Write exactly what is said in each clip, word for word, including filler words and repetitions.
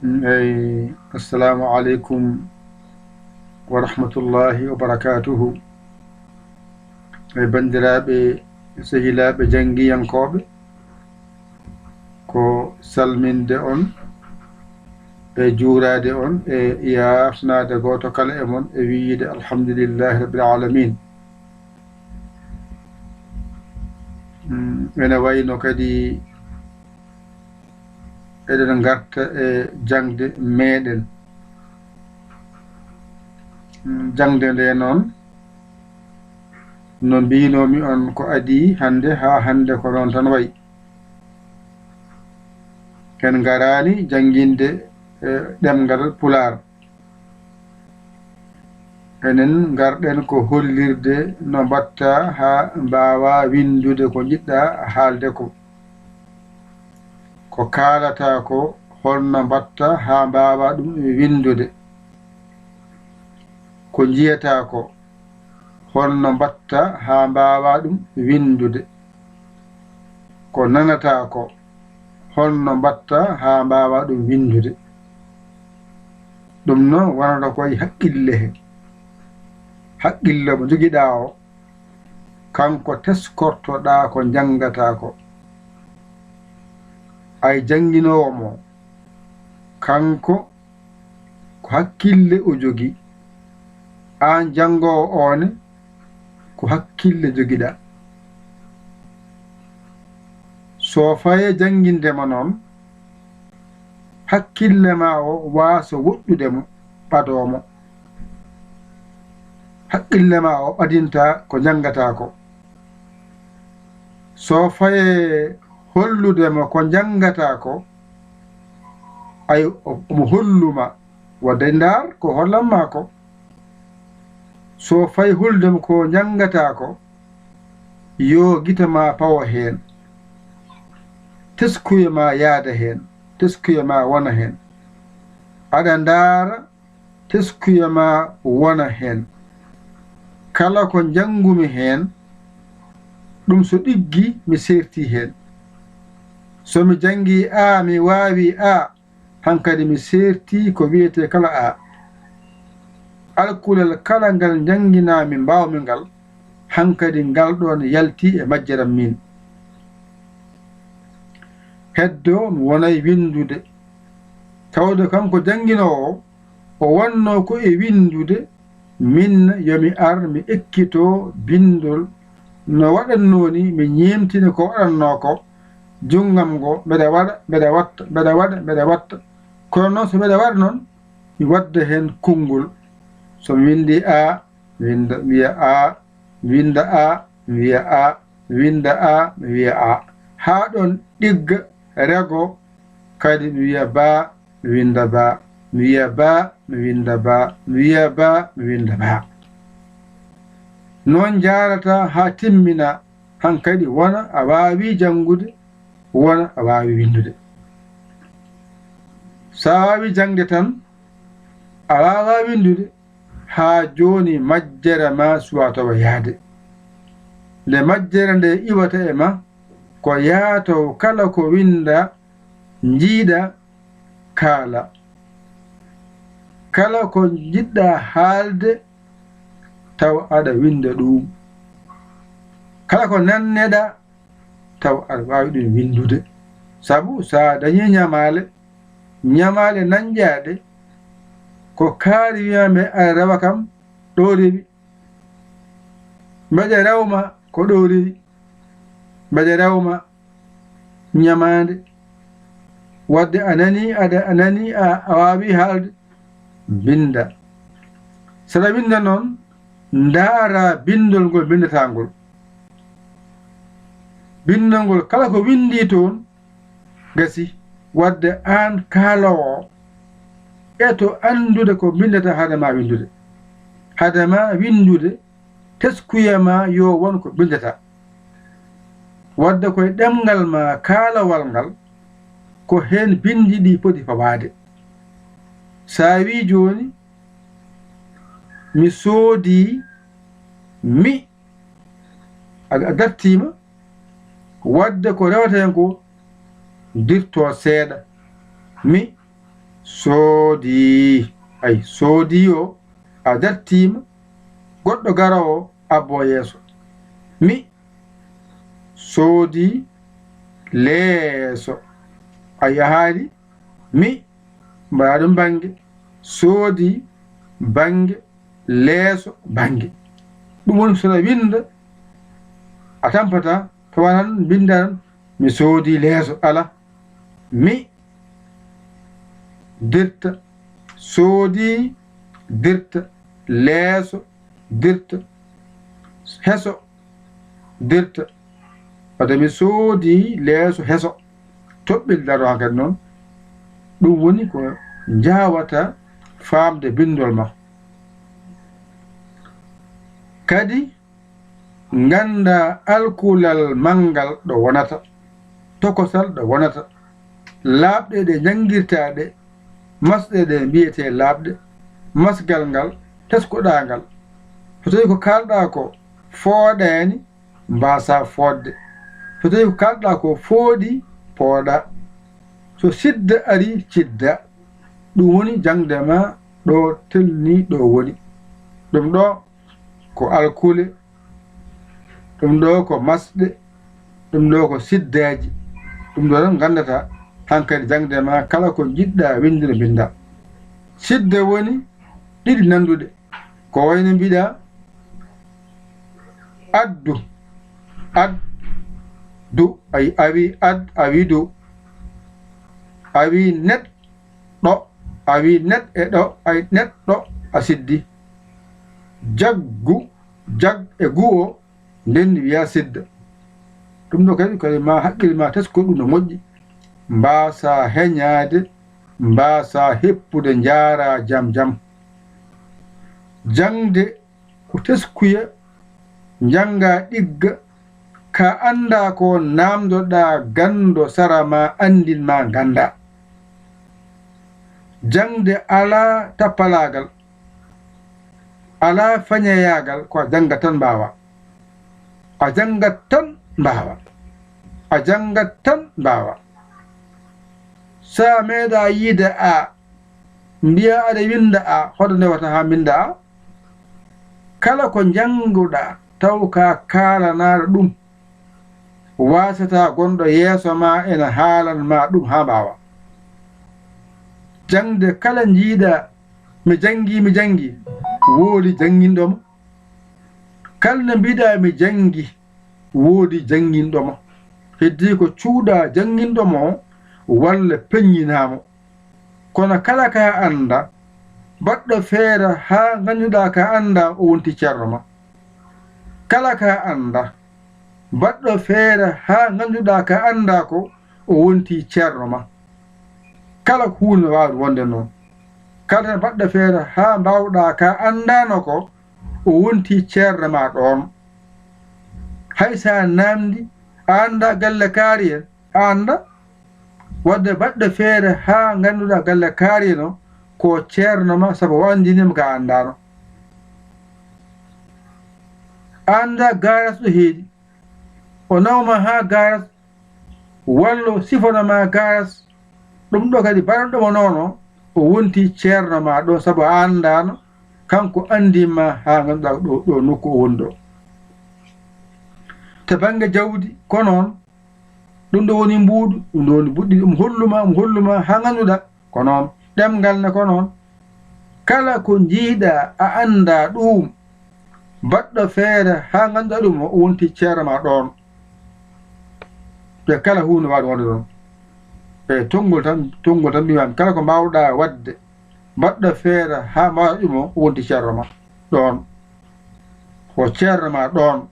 Eyi, assalamu aleykum wa rahmatullahi wa barakatuhu. Eyi, banndiraaɓe, sehilaaɓe, janngiyankooɓe, ko salminde on e juuraade on e yaafnaade gooto kala e mon e wiide alhamdulillahi rabbil alamin. Mm, ene wayno kadi eɗen ngarta e jaŋde meeɗen. Mm, jaŋde nde noon, no mbiinoomi on ko adii hannde, haa hannde ko noon tan wayi. En ngaraani jannginde, eh, ɗemngal Pulaar. Enen ngarɗen ko hollirde no mbaɗta haa mbaawaa winndude ko njiɗɗaa haalde ko. Ko kaalataa ko, hol no mbaɗta haa mbaawaa ɗum winndude? Ko njiyataa ko, hol no mbaɗta haa mbaawaa ɗum winndude? Ko nanataa ko, hol no mbaɗta haa mbaawaa ɗum winndude? Ɗum noon wonata ko e haqqille he. Haqqille mo njogiɗaa o, kanko teskortoɗaa ko njanngataa ko. Ay jannginoowo mo, kanko ko hakkille o jogii. Aan janngoowo o ne, ko hakkille njogiɗaa. So fayee jannginde ma noon, hakkille ma o waasa woɗɗude mo, ɓadoo mo. Haqqille ma o ɓadinta ko njanngataa ko. So fayee hollude mo ko njanngataa ko, ay, o-, omo hollu ma, wadde ndaar ko hollan ma ko. So fayi hollude mo ko njanngataa ko, yo gite ma pawo heen, teskuye ma yaada heen, teskuye ma wona heen. Aɗa ndaara, teskuye ma wona heen. Kala ko njanngumi heen, ɗum so ɗiggi, mi seertii heen. So mi janngii A, mi waawii A, hankadi mi seertii ko wiyetee kala A. Alkulel kala ngal njannginaa-mi, mbaawmi ngal, hankadi ngal ɗoon yaltii e majjere am miin. Heddo mi wonay winndude. Tawde kanko jannginoowo o, o wonnoo ko e winndude, min yo mi ar mi ekkitoo binndol no waɗatnoo ni, mi ñeemtina ko waɗatnoo ko, junngam ngo mbeɗa waɗa, mbeɗa watta, mbeɗa waɗa, mbeɗa watta. Kono noon so mbeɗa waɗa noon, mi wadda heen konngol. So mi winndii A, mi winnda, mi wiya A, mi winnda A, mi wiya A, mi winnda A, mi wiya A. Haa ɗoon ɗigga, rego, kadi mi wiya Ba, mi winnda Ba, mi wiya Ba, mi winnda Ba, mi wiya Ba, mi winnda Ba. Noon njaarata haa timmina, hankadi wona a waawii janngude, wona a waawii winndude. So a waawii jaŋde tan, a waawaa winndude, haa jooni majjere ma suwaa tawa yahde. Nde majjere nde iwata e ma, ko yaatow kala ko winnda, njiiɗa, kaala. Kala ko njiɗɗa haalde, taw aɗa winnda ɗum. Kala ko nanneɗa, taw aɗa waawi ɗum winndude. Sabu so a dañii ñamaale, ñamaale nanƴaaɗe, ko kaari wiyaa mbe aɗa rewa kam ɗo rewi. Mbeɗa rewma ko ɗo rewi. Mbeɗa rewma ñamaande. Wadde a nanii, aɗa, a nanii, a, a waawii haalde, binnda. So aɗa winnda noon, ndaara binndol ngol mbinndataa ngol. Binndol ngol, kala ko winndii toon, gasi. Wadde aan kaaloowo o, eto anndude ko mbinndataa hade ma winndude. Hade ma winndude, teskuya ma yo won ko mbinndataa. Wadde ko e ɗemngal ma kaalawal ngal, ko heen binndi ɗi poti fawaade. So a wii jooni, mi soodii, mi, a, a dartiima, wadde ko rewata heen ko, dirto seeɗa, mi, Soodi. Ay, soodi o, a dartiima, goɗɗo garoowo abboo yeeso. Mi soodi leeso. Ay, a haali, mi mbaɗa ɗum bannge, soodi bannge, leeso bannge. Ɗum woni so aɗa winnda, a tampata, tawa tan mbinnda tan, mi soodi leeso. Alaa. Mi dirta, soodi dirta, leeso dirta, heso dirta. Wadde mi soodi leeso heso. Toɓɓel daro hankadi noon. Ɗum woni ko njaawata faamde binndol ma. Kadi ngannda alkulal manngal ɗo wonata, tokosal ɗo wonata, laaɓɗe ɗe njanngirtaa ɗe, masɗe ɗe mbiyetee laaɓɗe, masgal ngal teskoɗaa ngal. So tawii ko kaalɗaa ko fooɗaani, mbaasaa fooɗde. So tawii ko kaalɗaa ko fooɗi, pooɗaa. So sidda arii, ciddaa. Ɗum woni jaŋde ma ɗo telni ɗo woni. Ɗum ɗo ko alkule, ɗum ɗo ko masɗe, ɗum ɗo ko siddaaji. Ɗum ɗo tan nganndataa hankadi jaŋde ma kala ko njiɗɗaa winndude mbinndaa. Sidda woni ɗiɗi nannduɗe. Ko wayno mbiɗa addu, addu, ay, a wi ad, a wi du, a wi neɗɗo, a wi neɗ e ɗo, ay, neɗɗo, a siddi. Jaggu, jag e gu o, nden wiya sidda. Ɗum ɗo kadi, kadi ma haqqille ma tesko ɗum no moƴƴi. Mbaasa heñaade, mbaasa heppude, njaara jam jam. Jaŋde ko teskuya, njannga ɗigga, ka anndaa ko naamndoɗaa ganndo sara ma anndin ma nganndaa. Jaŋde alaa tappalaagal, alaa fañayaagal, ko a janngat tan mbaawa. A janngat tan mbaawa. A janngat tan mbaawa. So a meeɗaa yiide a, mbiya aɗa winnda a, hoto ndewata haa mbinnda a? Kala ko njannguɗaa taw ka kaalanaaɗo ɗum, waasataa gonɗo yeeso ma ena haalan ma ɗum haa mbaawa. Jaŋde kala njiiɗaa, mi janngii, mi janngii, woodi jannginɗo mo. Kala nde mbiɗaa mi janngi, woodi jannginɗo mo. Heddii ko cuuɗaa jannginɗo mo walla peññinaa mo. Kono kala ka annda, baɗɗo feere haa ngannduɗaa ka annda o wonti ceerno ma. Kala ka annda, baɗɗo feere haa ngannduɗaa ka annda ko o wonti ceerno ma. Kala ko huunde waawde wonde noon. Kala tan baɗɗo feere haa mbaawɗaa ka anndaano ko o wonti ceerno ma ɗoon. Hay so a naamndi, a annda galle kaari en, a annda. Wadde baɗɗo feere haa ngannduɗaa galle kaari en o ko ceerno ma, sabu o anndini ma ka anndaano. A annda gaaras ɗo heedi. O nawma haa gaaras, walla o sifana ma gaaras. Ɗum ɗo kadi baɗɗo mo noon o, o wonti ceerno ma ɗo, sabu a anndaano, kanko anndin ma haa ngannduɗaa ɗo, ɗo nokku o woni ɗo. To bannge jawdi, ko noon. Ɗum ɗo woni mbuuɗu, ɗum ɗo woni buɗɗi, ɗum holluma, ɗum holluma haa ngannduɗaa. Ko noon, ɗemngal ne ko noon. Kala ko njiiɗaa, a anndaa ɗum, baɗɗo feere haa ngannduɗaa ɗum, o wonti ceerno ma ɗoon. Ɓe kala huunde waawde wonde ɗoon. E tonngol tan, tonngol tan mbiyan, kala ko mbaawɗaa waɗde, baɗɗo feere haa mbaawɗaa ɗum, o wonti ceerno ma ɗoon. Ko ceerno ma ɗoon.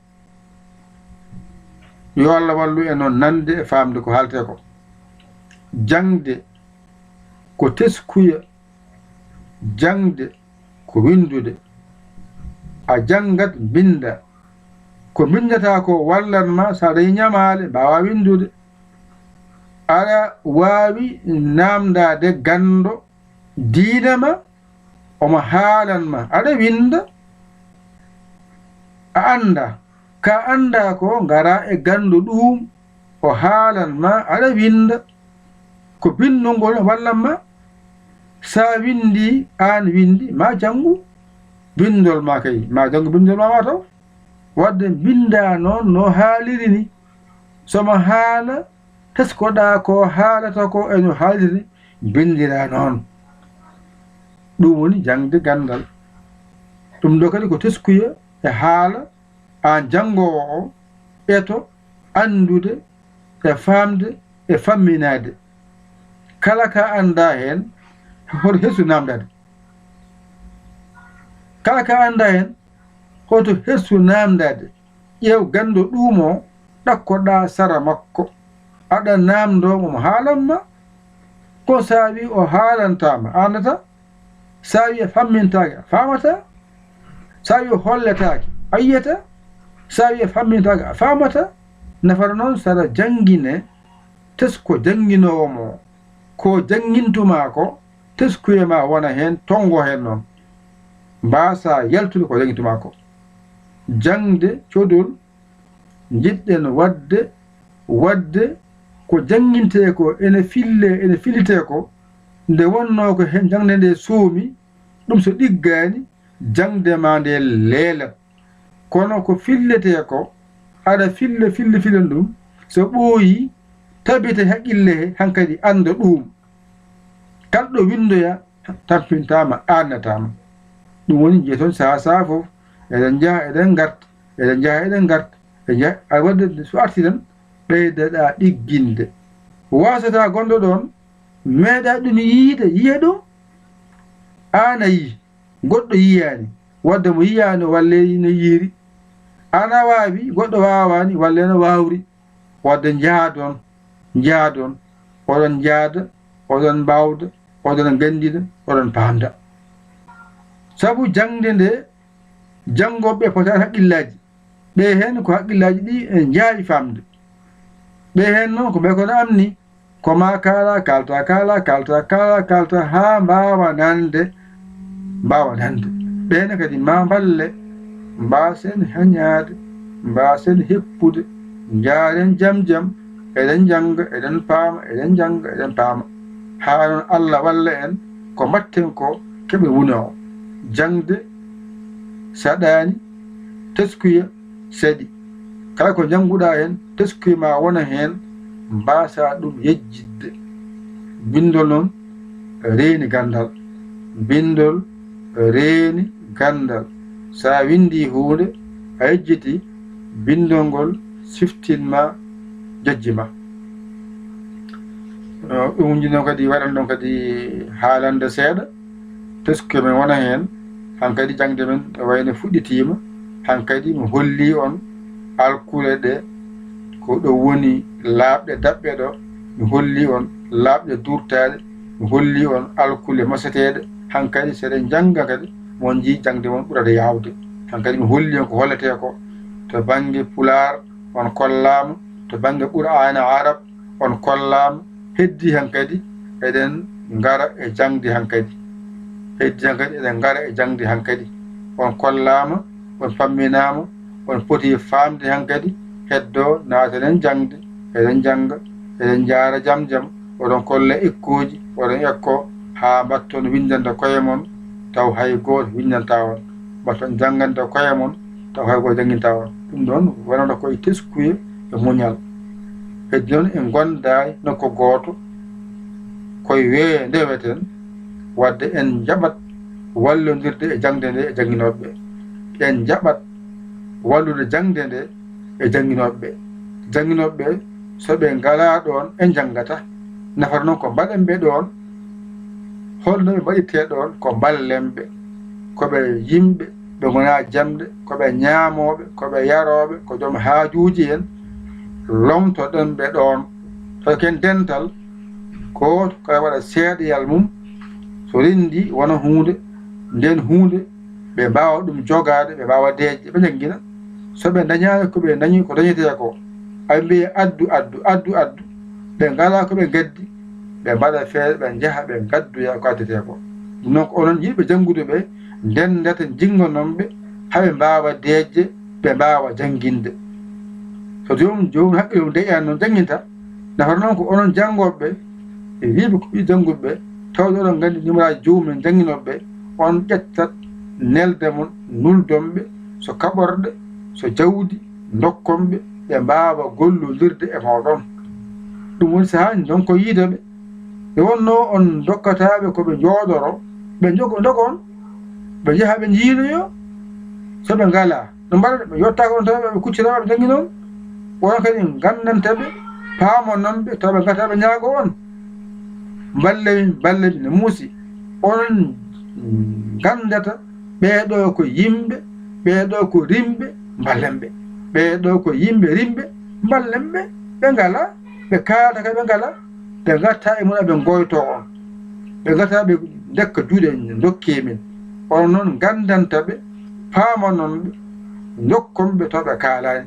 Yo Allah wallu en noon nande e faamde ko haaletee ko. Jaŋde ko teskuya, jaŋde ko winndude. A janngat, mbinnda. Ko mbinndataa ko wallan ma, so a dañii ñamaale, mbaawaa winndude. Aɗa waawi naamndaade ganndo diine ma, omo haalan ma, aɗa winnda, a anndaa. Ka anndaa ko, ngaraa e ganndo ɗuum, o haalan ma, aɗa winnda. Ko binndol ngol wallan ma. So a winndi, aan winndi, ma janngu binndol ma kay, ma janngu binndol ma ma taw. Wadde mbinnda noon no haaliri ni. So mo haala teskoɗaa ko haalata ko e no haaliri ni, mbinndiraa noon. Ɗum woni jaŋde ganndal. Ɗum ɗo kadi ko teskuya e haala aan janngoowo o eto anndude e faamde e famminaade. Kala ka anndaa heen, hoto hersu naamndaade. Kala ka anndaa heen, hoto hersu naamndaade. Ƴeew ganndo ɗum o, ɗakkoɗaa sara makko. Aɗa naamndoo mo, mo haalan ma. Ko so a wii o haalantaa ma, a anndataa. So a wii a fammintaake, a faamataa. So a wii o holletaake, a yiyataa. So a wii a fammintaake, a faamataa. Nafata noon so aɗa janngine, tesko jannginoowo mo, ko janngintumaa ko, teskuye ma wona heen, tonngo heen noon. Mbaasaa yaltude ko janngintumaa ko. Jaŋde codol njiɗɗen waɗde, waɗde ko janngintee ko ene fillee, ene fillitee ko, nde wonnoo ko heen jaŋde nde soomi, ɗum so ɗiggaani, jaŋde ma nde leelat. Kono ko filletee ko, aɗa filla, filla, filla ɗum, so ɓooyii, tabita haqqille he, hankadi annda ɗum. Kalɗo winndoya, tampintaama, aannataama. Ɗum woni, njiyaton sahaa sahaa fof, eɗen njaha, eɗen ngarta, eɗen njaha, eɗen ngarta, eɗen njaha, aɗa waɗde so arti tan, ɓeydaɗaa ɗigginde. Waasata gonɗo ɗoon, meeɗa ɗum yiide, yiya ɗum, aan a yii, goɗɗo yiyaani, wadde mo yiyaani o wallee no yiiri. Aan a waawi, goɗɗo waawaani, wallee no waawri. Wadde njaadon, njaadon, oɗon njaada, oɗon mbaawda, oɗon nganndida, oɗon paamda. Sabu jaŋde nde, janngooɓe potaani haqqillaaji. Ɓe heen ko haqqillaaji ɗi en njaawi faamde. Ɓe heen noon ko ɓe kono am ni, ko ma kaala, kaalta, kaala, kaalta, kaala, kaalta, haa mbaawa nande, mbaawa nande. Ɓeen kadi ma mballe, mbaasen hañaade, mbaasen heppude, njaaren jam jam, eɗen njannga, eɗen paama, eɗen njannga, eɗen paama. Haa noon Allah walla en, ko mbaɗten ko keɓe wuna o. Jaŋde saɗaani, teskuya saɗi. Kala ko njannguɗaa heen, teskuya ma wona heen, mbaasaa ɗum yejjitde. Binndol noon reeni ganndal. Binndol reeni ganndal. So a winndii huunde, a yejjitii, binndol ngol siftin ma, jojji ma. Eh, ɗum woni noon kadi, waɗan ɗon kadi haalande seeɗa. Tesko men wona heen, hankadi jaŋde men wayno fuɗɗitiima, hankadi mi hollii on alkule ɗe, ko ɗo woni laaɓɗe daɓɓe ɗo, mi hollii on laaɓɗe duurtaaɗe, mi hollii on alkule maseteeɗe, hankadi seɗen njannga kadi, mon njii jaŋde mon ɓurata yaawde. Hankadi mi hollii on ko holletee ko, to bannge Pulaar on kollaama, to bannge Qur'aana Arab, on kollaama, heddii hankadi eɗen ngara e jaŋde hankadi. Heddii hankadi eɗen ngara e jaŋde hankadi. On kollaama, on pamminaama, on poti faamde hankadi, heddoo naatanen jaŋde, eɗen njannga, eɗen njaara jam jam, oɗon kolla ekkooji, oɗon ekkoo haa mbatton winndande koye mon, taw hay gooto winndantaa on. Mbatton janngande koye mon, taw hay gooto janngintaa on. Ɗum ɗoon wonata koye teskuye e muñal. Heddi noon en ngondaay nokku gooto, koye weeyo ndeweten, wadde en njaɓat wallondirde e jaŋde nde e jannginooɓe ɓe. En njaɓat wallude jaŋde nde e jannginooɓe ɓe. Jannginooɓe ɓe, so ɓe ngalaa ɗoon, en njanngata. Nafata noon ko mbaɗen ɓe ɗoon, holno ɓe mbaɗirtee ɗoon, ko mballen ɓe. Ko ɓe yimɓe, ɓe ngonaa jamɗe, ko ɓe ñaamooɓe, ko ɓe yarooɓe, ko joom haajuuji en, lomtoɗen ɓe ɗoon. Tawi ken dental, gooto kala waɗa seeɗayal mum, so renndii wona huunde, ndeen huunde ɓe mbaawa ɗum jogaade, ɓe mbaawa deeƴde, ɓe njanngina. So ɓe ndañaani ko ɓe ndañi, ko dañetee ko, aɓe mbiya addu, addu, addu, addu, ɓe ngalaa ko ɓe ngaddi, ɓe mbaɗa feere, ɓe njaha, ɓe ngaddoya ko addetee ko. Ɗum noon ko onon yiɗɓe janngude ɓe, ndenndata, njingonon ɓe, haa ɓe mbaawa deeƴde, ɓe mbaawa jannginde. So joomum, joomum hakkille mum deeƴaani noon jannginta, nafata noon ko onon janngooɓe ɓe, e wiiɓe ko ɓe jannguɓe ɓe, tawde oɗon nganndi nimoraaji joomum en jannginooɓe ɓe, on ƴettat nelde mon, nuldon ɓe, so kaɓorɗe, so jawdi, ndokkon ɓe, ɓe mbaawa gollondirde e mooɗon. Ɗum woni sahaa ndonko yiide ɓe. Nde wonnoo on ndokkataaɓe ko ɓe njooɗoro, ɓe njogo-, ndogon, ɓe njaha ɓe njiiloyo, so ɓe ngalaa. No mbaɗa ɓe yottaaka on tawa ɓe kucciraaɓe ɓe janngi noon, onon kadi nganndanta ɓe, paamonon ɓe, tawa ɓe ngata ɓe ñaago on. Mballe min, mballe min, ne muusi. Onon nganndata ɓee ɗoo ko yimɓe, ɓee ɗoo ko rimɓe, mballen ɓe. Ɓee ɗoo ko yimɓe rimɓe, mballen ɓe. Ɓe ngalaa, ɓe kaalata kadi ɓe ngalaa, ɓe ngarta e mum, ɓe ngoyto on. Ɓe ngarta ɓe ndekka juuɗe ndokke min. Onon noon nganndanta ɓe, paamanon ɓe, ndokkon ɓe to ɓe kaalaani.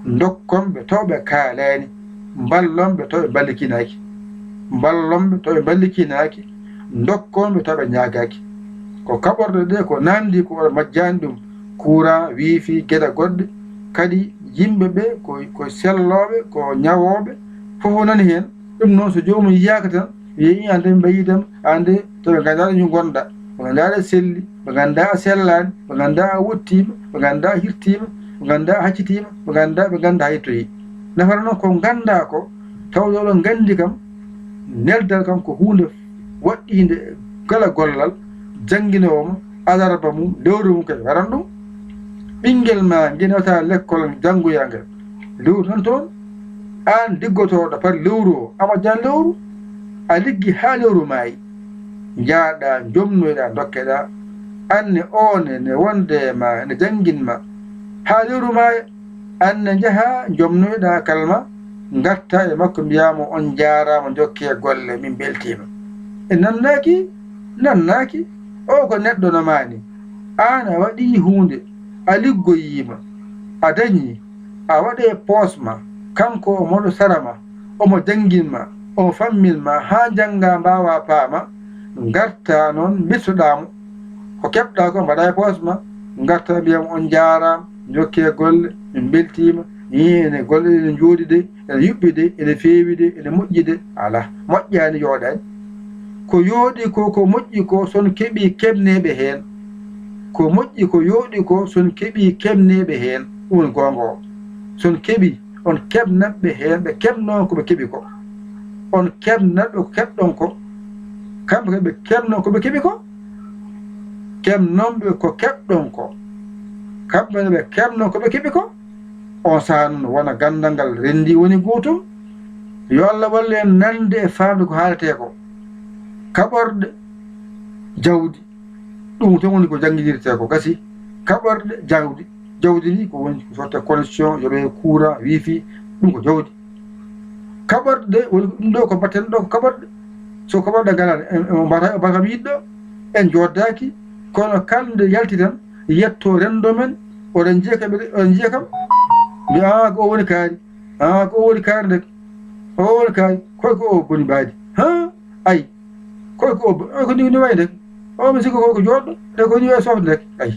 Ndokkon ɓe to ɓe kaalaani. Mballon ɓe to ɓe mballitinaaki. Mballon ɓe to ɓe mballitinaaki. Ndokkon ɓe to ɓe ñaagaaki. Ko kaɓorɗe ɗe ko naamndi ko oɗo majjaani ɗum, courant, wifi, geɗe goɗɗe. Kadi yimɓe ɓe ko, ko sellooɓe, ko ñawooɓe, fof o nani heen. Ɗum noon so joomum yiyaaka tan, wiya, "Ii, aan de mi mbayii dam, aan de to ɓe nganndaa ɗo ngonɗaa, ɓe nganndaa ɗo selli, ɓe nganndaa a sellaani, ɓe nganndaa a wottiima, ɓe nganndaa a hirtiima, ɓe nganndaa a haccitiima, ɓe nganndaa, ɓe nganndaa a yettoyii." Nafata noon ko nganndaa ko, tawde oɗon nganndi kam, neldal kam ko huunde waɗɗiinde kala gollal, jannginoowo mo, alarba mum, lewru mum kadi waran ɗum. Ɓinngel ma ngel wata lekkol janngoya ngal, lewru tan toon. Aan liggotooɗo par lewru o, a majjan lewru, a liggi haa lewru maayi. Njaaɗa, njomnoyɗa, ndokkeɗa. Aan ne, oon ne, ne wonde e ma, ne janngin ma. Haa lewru maaya, aan ne njaha, njomnoyɗa kalma, ngarta e makko, mbiyaa mo, "On njaaraama, njokkee golle, min mbeltiima." E nannaaki, nannaaki, o ko neɗɗo no maani. Aan a waɗii huunde, a liggoyiima, a dañii, a waɗee poos ma, kanko omo ɗo sara ma, omo janngin ma, omo fammin ma, haa njanngaa mbaawaa paama, ngartaa noon, mbirtoɗaa mo. Ko keɓɗaa ko mbaɗaa e poos ma, ngartaa mbiyaa mo, "On njaaraama, njokkee golle, min mbeltiima, nii ene golle ene njooɗi de, ene yuɓɓi de, ene feewi de, ene moƴƴi de." Alaa, moƴƴaani, yooɗaani. Ko yooɗi ko, ko moƴƴi ko, so on keɓii keɓneeɓe heen. Ko moƴƴi ko yooɗi ko, so on keɓii keɓneeɓe heen. Ɗum woni goonga o. So on keɓii, on keɓnat ɓe heen, ɓe keɓnoo ko ɓe keɓi ko. On keɓnat ɓe ko keɓɗon ko. Kamɓe kadi ɓe keɓnoo ko ɓe keɓi ko. Keɓnon ɓe ko keɓɗon ko. Kamɓe ne ɓe keɓnoo ko ɓe keɓi ko. On sahaa noon wona ganndal ngal renndii woni gootum. Yo Allah wallu en nande e faamde ko haaletee ko. Kaɓorɗe, jawdi, ɗum tan woni ko jannginirtee ko gasi. Kaɓorɗe, jawdi, jawdi ndi ko woni ko sorte connexion, yoɓee courant, wifi, ɗum ko jawdi. Kaɓorɗe woni ko ɗum ɗo ko mbaɗten ɗo ko kaɓorɗe. So kaɓorɗe ngalaa, en, en mbaɗa, mbaɗa kam yiɗɗo, en njoddaaki, kono kala nde yalti tan, yetto renndo men, oɗon njiya kam, oɗon njiya kam, mbiya, "Ah, ko o woni kaari, ah, ko o woni kaari ndeke, o woni kaari, koy ko o boni mbaadi, ha, ay, koy ko o bo-, ay, ko ni, ni wayi ndeke, o mi sikko ko, ko jooɗɗo, te ko ni wayi sofde ndeke, ay."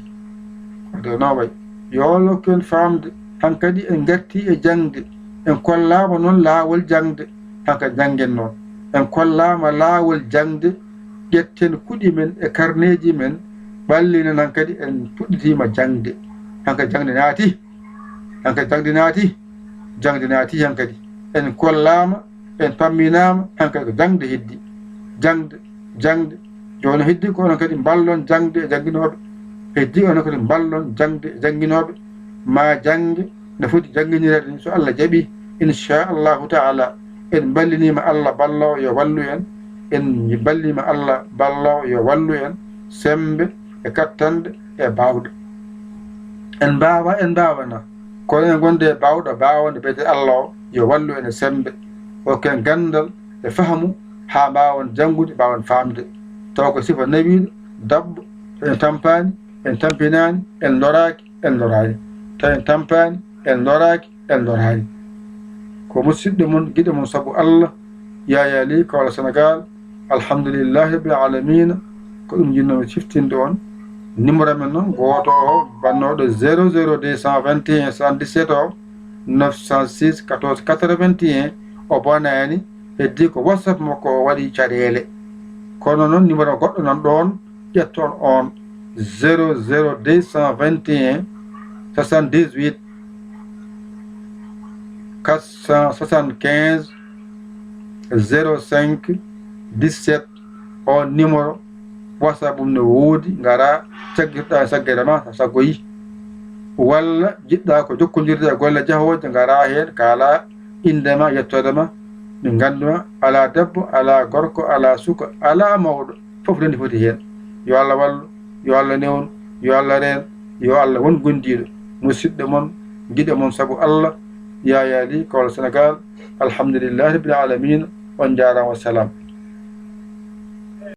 Ko de no wayi, yo Allah hokku en faamde, hankadi en ngarti e jaŋde, en kollaama noon laawol jaŋde, hankadi janngen noon, en kollaama laawol jaŋde, ƴetten kuɗi men e karneeji men, ɓallinen hankadi en puɗɗitiima jaŋde. Hankadi jaŋde naati, hankadi jaŋde naati, jaŋde naati hankadi. En kollaama, en pamminaama, hankadi ko jaŋde heddi. Jaŋde, jaŋde. Jooni heddi ko onon kadi mballon jaŋde e jannginooɓe. Heddi onon kadi mballon jaŋde e jannginooɓe. Maa jaŋde no foti jannginireede ni, so Allah jaɓii, inchallahu taala. En mballiniima Allah balloowo yo wallu en. En mballiniima Allah balloowo yo wallu en semmbe e kattanɗe e baawɗe. En mbaawa, en mbaawana, kono en ngonde e baawɗo baawande, mbiyetee Allah o yo wallu en e semmbe, hokken ganndal e fahmu haa mbaawen janngude, mbaawen faamde. Taw ko sifa newiiɗo, daɓɓo, en tampaani, en tampinaani, en loraaki, en loraani. Taw en tampaani, en loraaki, en loraani. Ko musiɗɗo mon, giɗo mon sabu Allah, Yaya Ly, Kaolack, Sénégal. Alhamdulillahi rabbil alamina. Ko ɗum njinnoomi siftinde on. Numéro men noon, gooto o, bannooɗo zéro zéro deux cent vingt et un soixante-dix-sept o, neuf cent six quatorze quatre-vingt-un, o bonaani, heddi ko WhatsApp makko o waɗi caɗeele. Kono noon, numéro goɗɗo nan ɗoon, ƴetton on, zéro zéro deux cent vingt et un soixante-dix-huit quatre cent soixante-quinze zéro cinq dix-sept. On numéro WhatsApp mum ne woodi, ngara, caggirɗa e saggere ma, so saggoyi. Walla jiɗɗa ko jokkondirde e golle jahooje, ngara heen, kaala innde ma, yettoode ma, min ngannduma, alaa debbo, alaa gorko, alaa suka, alaa mawɗo, fof rendi foti heen. Yo Allah wallu, yo Allah newnu, yo Allah reen, yo Allah won gondiiɗo. Musidɗo mon, giɗo mon sabu Allah, Yaya Ly, Kawla Senegal. Alhamdulillahi Rabbil Alamina. On njaaraama, wassalam.